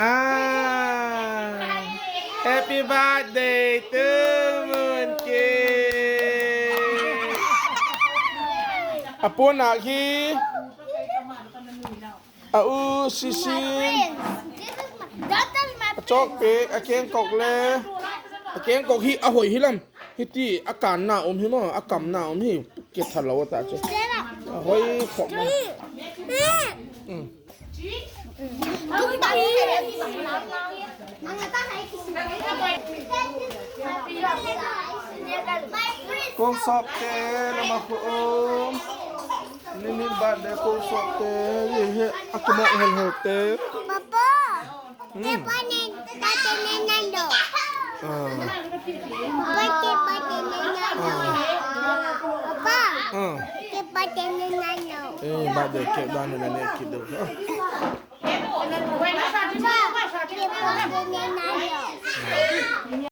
ອ່າ Happy birthday to Moon King. ອາປູນາຄີ ອາອູຊິຊິ ອາຈອກເປກ ອາເກງກົກເລ ອາເກງກົກຮີ ອາຫົຍຮີລຳ ຮີຕີ ອາການໜາອົມຮີມ ອາກຳໜາອົມຮີ ເກັບທັນລາວຕາເຈ ອາຫົຍຂອບມາ ອືມ ກົງຊອບເຕ ລະມາໂຄໂອມ ນີ້ ນີ້ບາດເດ ກົງຊອບເຕ ເຮ ອາກະມະເຮລເຮລເຕ ປາປາ ອືມ ເກັບໄວ້ໃນ ໃນນັ້ນໂດ ອ່າ ປາປາ ເກັບໄວ້ໃນນັ້ນໂດ ອ່າ ປາປາ ອ່າ ເກັບໄວ້ໃນນັ້ນໂດ ເອີ ບາດເດ ເກັບໄວ້ໃນນັ້ນ ເກັບໄດ້ ເກັບໄວ້ໃນນັ້ນ